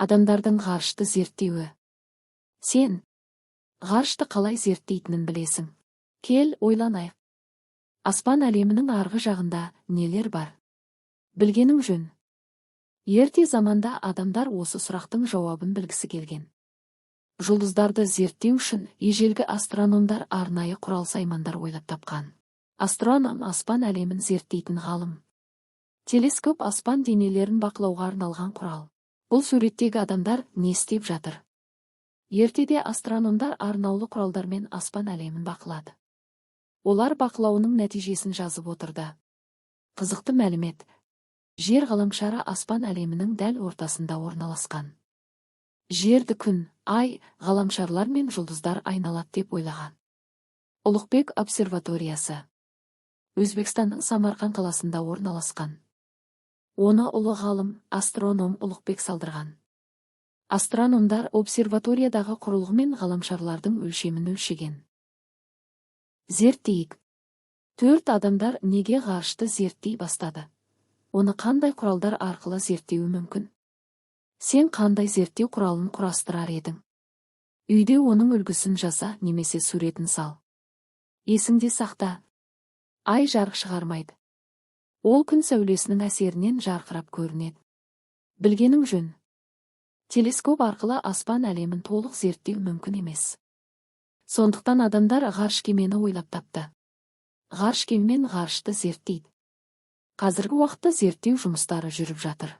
Адамдардың ғарышты зерттеуі. Сен ғарышты қалай зерттейтінін білесің. Кел, ойланайық. Аспан әлемінің арғы жағында нелер бар? Білгенің жөн. Ерте заманда адамдар осы сұрақтың жауабын білгісі келген. Жұлдыздарды зерттеу үшін ежелгі астрономдар арнайы құрал-саймандар ойлап тапқан. Астроном – аспан әлемін зерттейтін ғалым. Телескоп – аспан денелерін бақылауға арналған құрал. Бұл суреттегі адамдар не істеп жатыр? Ертеде астрономдар арнаулы құралдармен аспан әлемін бақылады. Олар бақылауының нәтижесін жазып отырды. Қызықты мәлімет. Жер ғаламшары аспан әлемінің дәл ортасында орналасқан. Жерді күн, ай, ғаламшарлар мен жұлдыздар айналады деп ойлаған. Ұлықбек обсерваториясы Өзбекстанның Самарқан қаласында орналасқан. Оны ұлы ғалым, астроном Ұлықбек салдырған. Астрономдар обсерваториядағы құрылғымен ғаламшарлардың өлшемін өлшеген. Зерттейік. Төрт адамдар неге ғарышты зерттей бастады? Оны қандай құралдар арқылы зерттеуі мүмкін? Сен қандай зерттеу құралын құрастырар едің? Үйде оның үлгісін жаса немесе суретін сал. Есіңде сақта. Ай жарық шығармайды. Ол күн сәулесінің әсерінен жарқырап көрінеді. Білгенің жөн. Телескоп арқылы аспан әлемін толық зерттеу мүмкін емес. Сондықтан адамдар ғарыш кемені ойлап тапты. Ғарыш кемемен ғарышты зерттейді. Қазіргі уақытта зерттеу жұмыстары жүріп жатыр.